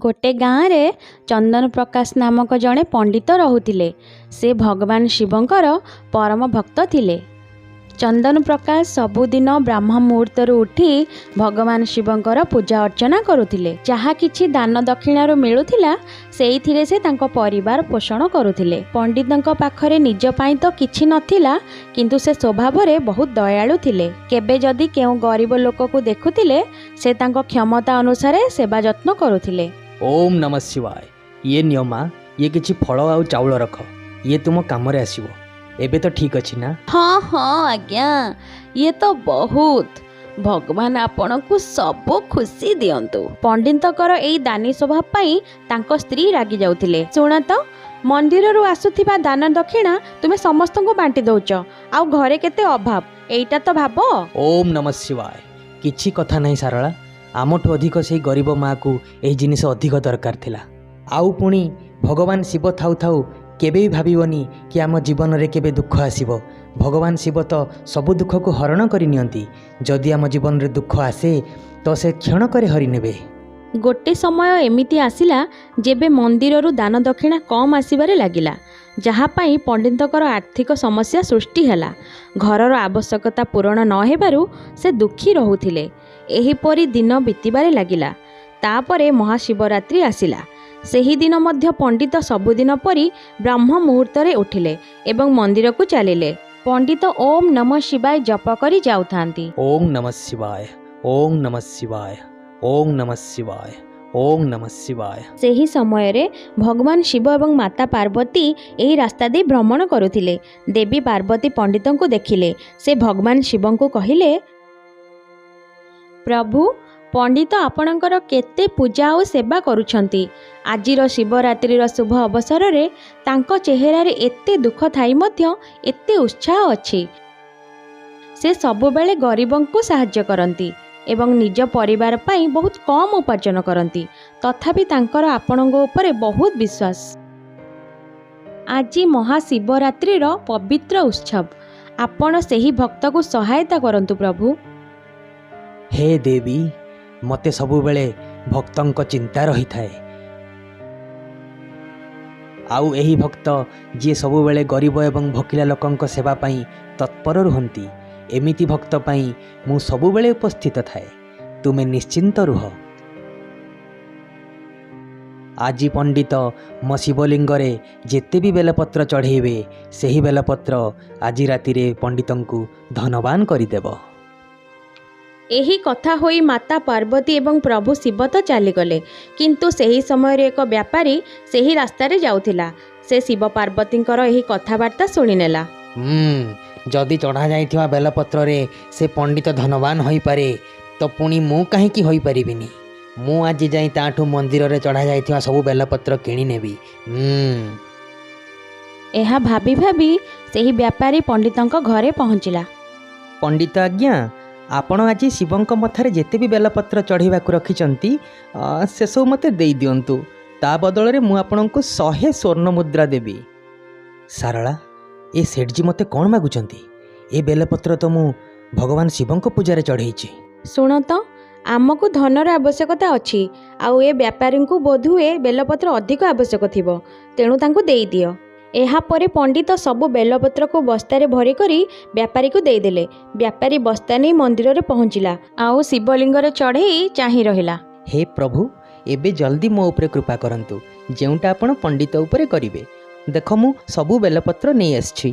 ଗୋଟେ ଗାଁରେ ଚନ୍ଦନ ପ୍ରକାଶ ନାମକ ଜଣେ ପଣ୍ଡିତ ରହୁଥିଲେ। ସେ ଭଗବାନ ଶିବଙ୍କର ପରମ ଭକ୍ତ ଥିଲେ। ଚନ୍ଦନ ପ୍ରକାଶ ସବୁଦିନ ବ୍ରାହ୍ମ ମୁହୂର୍ତ୍ତରୁ ଉଠି ଭଗବାନ ଶିବଙ୍କର ପୂଜା ଅର୍ଚ୍ଚନା କରୁଥିଲେ। ଯାହା କିଛି ଦାନ ଦକ୍ଷିଣାରୁ ମିଳୁଥିଲା, ସେଇଥିରେ ସେ ତାଙ୍କ ପରିବାର ପୋଷଣ କରୁଥିଲେ। ପଣ୍ଡିତଙ୍କ ପାଖରେ ନିଜ ପାଇଁ ତ କିଛି ନଥିଲା, କିନ୍ତୁ ସେ ସ୍ୱଭାବରେ ବହୁତ ଦୟାଳୁ ଥିଲେ। କେବେ ଯଦି କେଉଁ ଗରିବ ଲୋକକୁ ଦେଖୁଥିଲେ, ସେ ତାଙ୍କ କ୍ଷମତା ଅନୁସାରେ ସେବା ଯତ୍ନ କରୁଥିଲେ। ଓମ୍ ନମ ଶିବାୟ। ଇଏ ନିଅ ମା, ଇଏ କିଛି ଫଳ ଆଉ ଚାଉଳ ରଖ। ଇଏ ତୁମ କାମରେ ଆସିବ। ଏବେ ତ ଠିକ୍ ଅଛି ନା? ହଁ ହଁ ଆଜ୍ଞା, ଇଏ ତ ବହୁତ। ଭଗବାନ ଆପଣଙ୍କୁ ସବୁ ଖୁସି ଦିଅନ୍ତୁ। ପଣ୍ଡିତଙ୍କର ଏଇ ଦାନୀ ସ୍ୱଭାବ ପାଇଁ ତାଙ୍କ ସ୍ତ୍ରୀ ରାଗି ଯାଉଥିଲେ। ଶୁଣ ତ, ମନ୍ଦିରରୁ ଆସୁଥିବା ଦାନ ଦକ୍ଷିଣା ତୁମେ ସମସ୍ତଙ୍କୁ ବାଣ୍ଟି ଦଉଛ, ଆଉ ଘରେ କେତେ ଅଭାବ, ଏଇଟା ତ ଭାବ। ଓମ୍ ନମ ଶିବାୟ। କିଛି କଥା ନାହିଁ ସାରଳା, ଆମଠୁ ଅଧିକ ସେଇ ଗରିବ ମାଆକୁ ଏହି ଜିନିଷ ଅଧିକ ଦରକାର ଥିଲା। ଆଉ ପୁଣି ଭଗବାନ ଶିବ ଥାଉ ଥାଉ କେବେ ବି ଭାବିବନି କି ଆମ ଜୀବନରେ କେବେ ଦୁଃଖ ଆସିବ। ଭଗବାନ ଶିବ ତ ସବୁ ଦୁଃଖକୁ ହରଣ କରି ନିଅନ୍ତି। ଯଦି ଆମ ଜୀବନରେ ଦୁଃଖ ଆସେ ତ ସେ କ୍ଷଣକରେ ହରି ନେବେ। ଗୋଟେ ସମୟ ଏମିତି ଆସିଲା ଯେବେ ମନ୍ଦିରରୁ ଦାନ ଦକ୍ଷିଣା କମ୍ ଆସିବାରେ ଲାଗିଲା, ଯାହା ପାଇଁ ପଣ୍ଡିତଙ୍କର ଆର୍ଥିକ ସମସ୍ୟା ସୃଷ୍ଟି ହେଲା। ଘରର ଆବଶ୍ୟକତା ପୂରଣ ନ ହେବାରୁ ସେ ଦୁଃଖୀ ରହୁଥିଲେ। ଏହିପରି ଦିନ ବିତିବାରେ ଲାଗିଲା। ତାପରେ ମହାଶିବରାତ୍ରି ଆସିଲା। ସେହିଦିନ ମଧ୍ୟ ପଣ୍ଡିତ ସବୁଦିନ ପରି ବ୍ରହ୍ମ ମୁହୂର୍ତ୍ତରେ ଉଠିଲେ ଏବଂ ମନ୍ଦିରକୁ ଚାଲିଲେ। ପଣ୍ଡିତ ଓମ୍ ନମଃ ଶିବାୟ ଜପ କରି ଯାଉଥାନ୍ତି। ଓମ୍ ନମ ଶିବାୟ, ଓମ୍ ନମ ଶିବାୟ, ଓମ୍ ନମ ଶିବାୟ, ଓମ୍ ନମ ଶିବାୟ। ସେହି ସମୟରେ ଭଗବାନ ଶିବ ଏବଂ ମାତା ପାର୍ବତୀ ଏହି ରାସ୍ତା ଦେଇ ଭ୍ରମଣ କରୁଥିଲେ। ଦେବୀ ପାର୍ବତୀ ପଣ୍ଡିତଙ୍କୁ ଦେଖିଲେ। ସେ ଭଗବାନ ଶିବଙ୍କୁ କହିଲେ, ପ୍ରଭୁ, ପଣ୍ଡିତ ଆପଣଙ୍କର କେତେ ପୂଜା ଓ ସେବା କରୁଛନ୍ତି। ଆଜିର ଶିବରାତ୍ରିର ଶୁଭ ଅବସରରେ ତାଙ୍କ ଚେହେରାରେ ଏତେ ଦୁଃଖ ଥାଇ ମଧ୍ୟ ଏତେ ଉତ୍ସାହ ଅଛି। ସେ ସବୁବେଳେ ଗରିବଙ୍କୁ ସାହାଯ୍ୟ କରନ୍ତି ଏବଂ ନିଜ ପରିବାର ପାଇଁ ବହୁତ କମ୍ ଉପାର୍ଜନ କରନ୍ତି। ତଥାପି ତାଙ୍କର ଆପଣଙ୍କ ଉପରେ ବହୁତ ବିଶ୍ୱାସ। ଆଜି ମହାଶିବରାତ୍ରିର ପବିତ୍ର ଉତ୍ସବ। ଆପଣ ସେହି ଭକ୍ତକୁ ସହାୟତା କରନ୍ତୁ ପ୍ରଭୁ। ହେ ଦେବୀ, ମୋତେ ସବୁବେଳେ ଭକ୍ତଙ୍କ ଚିନ୍ତା ରହିଥାଏ, ଆଉ ଏହି ଭକ୍ତ ଯିଏ ସବୁବେଳେ ଗରିବ ଏବଂ ଭୋକିଲା ଲୋକଙ୍କ ସେବା ପାଇଁ ତତ୍ପର ରୁହନ୍ତି, ଏମିତି ଭକ୍ତ ପାଇଁ ମୁଁ ସବୁବେଳେ ଉପସ୍ଥିତ ଥାଏ। ତୁମେ ନିଶ୍ଚିନ୍ତ ରୁହ। ଆଜି ପଣ୍ଡିତ ମୋ ଶିବଲିଙ୍ଗରେ ଯେତେ ବି ବେଲପତ୍ର ଚଢ଼େଇବେ, ସେହି ବେଲପତ୍ର ଆଜି ରାତିରେ ପଣ୍ଡିତଙ୍କୁ ଧନବାନ କରିଦେବ। ଏହି କଥା ହୋଇ ମାତା ପାର୍ବତୀ ଏବଂ ପ୍ରଭୁ ଶିବ ତ ଚାଲିଗଲେ, କିନ୍ତୁ ସେହି ସମୟରେ ଏକ ବ୍ୟାପାରୀ ସେହି ରାସ୍ତାରେ ଯାଉଥିଲା। ସେ ଶିବ ପାର୍ବତୀଙ୍କର ଏହି କଥାବାର୍ତ୍ତା ଶୁଣିନେଲା। ଯଦି ଚଢ଼ା ଯାଇଥିବା ବେଲପତ୍ରରେ ସେ ପଣ୍ଡିତ ଧନବାନ ହୋଇପାରେ, ତ ପୁଣି ମୁଁ କାହିଁକି ହୋଇପାରିବିନି? ମୁଁ ଆଜି ଯାଇ ତାଠୁ ମନ୍ଦିରରେ ଚଢ଼ା ଯାଇଥିବା ସବୁ ବେଲପତ୍ର କିଣିନେବି। ଏହା ଭାବି ଭାବି ସେହି ବ୍ୟାପାରୀ ପଣ୍ଡିତଙ୍କ ଘରେ ପହଞ୍ଚିଲା। ପଣ୍ଡିତ ଆଜ୍ଞା, ଆପଣ ଆଜି ଶିବଙ୍କ ମଥାରେ ଯେତେ ବି ବେଲପତ୍ର ଚଢ଼େଇବାକୁ ରଖିଛନ୍ତି, ସେସବୁ ମୋତେ ଦେଇଦିଅନ୍ତୁ। ତା ବଦଳରେ ମୁଁ ଆପଣଙ୍କୁ 100 ସ୍ୱର୍ଣ୍ଣ ମୁଦ୍ରା ଦେବି। ସାରଳା, ଏ ସେଠଜୀ ମୋତେ କ'ଣ ମାଗୁଛନ୍ତି? ଏ ବେଲପତ୍ର ତ ମୁଁ ଭଗବାନ ଶିବଙ୍କ ପୂଜାରେ ଚଢ଼େଇଛି। ଶୁଣ ତ, ଆମକୁ ଧନର ଆବଶ୍ୟକତା ଅଛି, ଆଉ ଏ ବ୍ୟାପାରୀଙ୍କୁ ବୋଧହୁଏ ବେଲପତ୍ର ଅଧିକ ଆବଶ୍ୟକ ଥିବ, ତେଣୁ ତାଙ୍କୁ ଦେଇଦିଅ। ଏହାପରେ ପଣ୍ଡିତ ସବୁ ବେଲପତ୍ରକୁ ବସ୍ତାରେ ଭରି କରି ବ୍ୟାପାରୀକୁ ଦେଇଦେଲେ। ବ୍ୟାପାରୀ ବସ୍ତା ନେଇ ମନ୍ଦିରରେ ପହଞ୍ଚିଲା ଆଉ ଶିବଲିଙ୍ଗରେ ଚଢ଼େଇ ଚାହିଁ ରହିଲା। ହେ ପ୍ରଭୁ, ଏବେ ଜଲ୍ଦି ମୋ ଉପରେ କୃପା କରନ୍ତୁ, ଯେଉଁଟା ଆପଣ ପଣ୍ଡିତ ଉପରେ କରିବେ। ଦେଖ, ମୁଁ ସବୁ ବେଲପତ୍ର ନେଇ ଆସିଛି।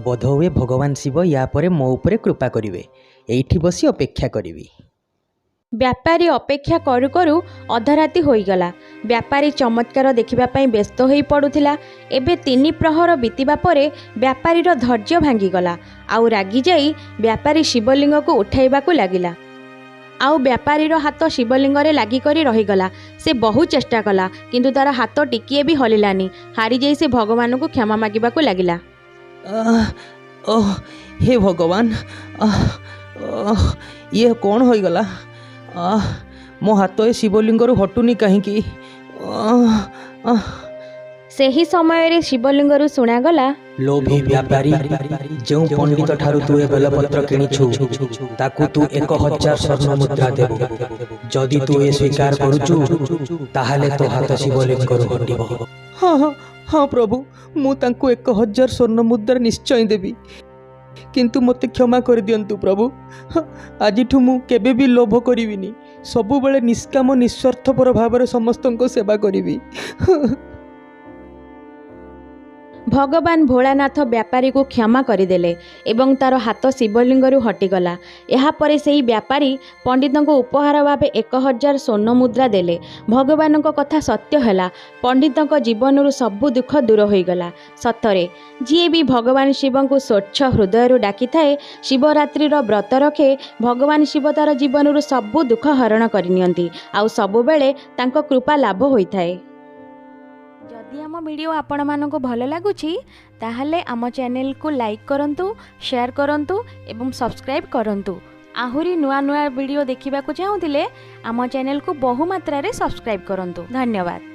ବୋଧହୁଏ ଭଗବାନ ଶିବ ୟା ପରେ ମୋ ଉପରେ କୃପା କରିବେ। ଏଇଠି ବସି ଅପେକ୍ଷା କରିବି। ବ୍ୟାପାରୀ ଅପେକ୍ଷା କରୁ କରୁ ଅଧରାତି ହୋଇଗଲା। ବ୍ୟାପାରୀ ଚମତ୍କାର ଦେଖିବା ପାଇଁ ବ୍ୟସ୍ତ ହୋଇ ପଡ଼ୁଥିଲା। ଏବେ 3 ପ୍ରହର ବିତିବା ପରେ ବ୍ୟାପାରୀର ଧୈର୍ଯ୍ୟ ଭାଙ୍ଗିଗଲା, ଆଉ ରାଗିଯାଇ ବ୍ୟାପାରୀ ଶିବଲିଙ୍ଗକୁ ଉଠାଇବାକୁ ଲାଗିଲା। ଆଉ ବ୍ୟାପାରୀର ହାତ ଶିବଲିଙ୍ଗରେ ଲାଗିକରି ରହିଗଲା। ସେ ବହୁ ଚେଷ୍ଟା କଲା, କିନ୍ତୁ ତାର ହାତ ଟିକିଏ ବି ହଲିଲାନି। ହାରିଯାଇ ସେ ଭଗବାନଙ୍କୁ କ୍ଷମା ମାଗିବାକୁ ଲାଗିଲା। ଓହ ହେ ଭଗବାନ, ଇଏ କ'ଣ ହୋଇଗଲା? ମୋ ହାତ ଏ ଶିବଲିଙ୍ଗରୁ ହଟୁନି କାହିଁକି? ସେ ସେହି ସମୟରେ ଶିବଲିଙ୍ଗରୁ ଶୁଣାଗଲା, ଲୋଭୀ ବ୍ୟାପାରୀ, ଯେଉଁ ପଣ୍ଡିତ ଠାରୁ ତୁ ଏ ବେଲପତ୍ର କିଣିଛୁ ତାକୁ ତୁ 1000 ସ୍ୱର୍ଣ୍ଣ ମୁଦ୍ରା ଦେବୁ। ଯଦି ତୁ ଏ ସ୍ୱୀକାର କରୁଛୁ ତାହେଲେ ତୋ ହାତ ଶିବଲିଙ୍ଗରୁ ହଟିବ। ହଁ ହଁ ହଁ ପ୍ରଭୁ, ମୁଁ ତାଙ୍କୁ 1000 ସ୍ୱର୍ଣ୍ଣ ମୁଦ୍ରା ନିଶ୍ଚୟ ଦେବି, କିନ୍ତୁ ମୋତେ କ୍ଷମା କରିଦିଅନ୍ତୁ ପ୍ରଭୁ। ଆଜିଠୁ ମୁଁ କେବେ ବି ଲୋଭ କରିବିନି, ସବୁବେଳେ ନିଷ୍କାମ ନିସ୍ୱାର୍ଥପର ଭାବରେ ସମସ୍ତଙ୍କ ସେବା କରିବି। ଭଗବାନ ଭୋଳାନାଥ ବ୍ୟାପାରୀକୁ କ୍ଷମା କରିଦେଲେ ଏବଂ ତାର ହାତ ଶିବଲିଙ୍ଗରୁ ହଟିଗଲା। ଏହାପରେ ସେହି ବ୍ୟାପାରୀ ପଣ୍ଡିତଙ୍କୁ ଉପହାର ଭାବେ 1000 ସ୍ୱର୍ଣ୍ଣ ମୁଦ୍ରା ଦେଲେ। ଭଗବାନଙ୍କ କଥା ସତ୍ୟ ହେଲା, ପଣ୍ଡିତଙ୍କ ଜୀବନରୁ ସବୁ ଦୁଃଖ ଦୂର ହୋଇଗଲା। ସତରେ ଯିଏ ବି ଭଗବାନ ଶିବଙ୍କୁ ସ୍ୱଚ୍ଛ ହୃଦୟରୁ ଡାକିଥାଏ, ଶିବରାତ୍ରିର ବ୍ରତ ରଖେ, ଭଗବାନ ଶିବ ତାର ଜୀବନରୁ ସବୁ ଦୁଃଖ ହରଣ କରିନିଅନ୍ତି ଆଉ ସବୁବେଳେ ତାଙ୍କ କୃପା ଲାଭ ହୋଇଥାଏ। ଯଦି ଆମ ଭିଡ଼ିଓ ଆପଣମାନଙ୍କୁ ଭଲ ଲାଗୁଛି ତାହେଲେ ଆମ ଚ୍ୟାନେଲକୁ ଲାଇକ୍ କରନ୍ତୁ, ସେୟାର କରନ୍ତୁ ଏବଂ ସବସ୍କ୍ରାଇବ୍ କରନ୍ତୁ। ଆହୁରି ନୂଆ ନୂଆ ଭିଡ଼ିଓ ଦେଖିବାକୁ ଚାହୁଁଥିଲେ ଆମ ଚ୍ୟାନେଲକୁ ବହୁ ମାତ୍ରାରେ ସବସ୍କ୍ରାଇବ୍ କରନ୍ତୁ। ଧନ୍ୟବାଦ।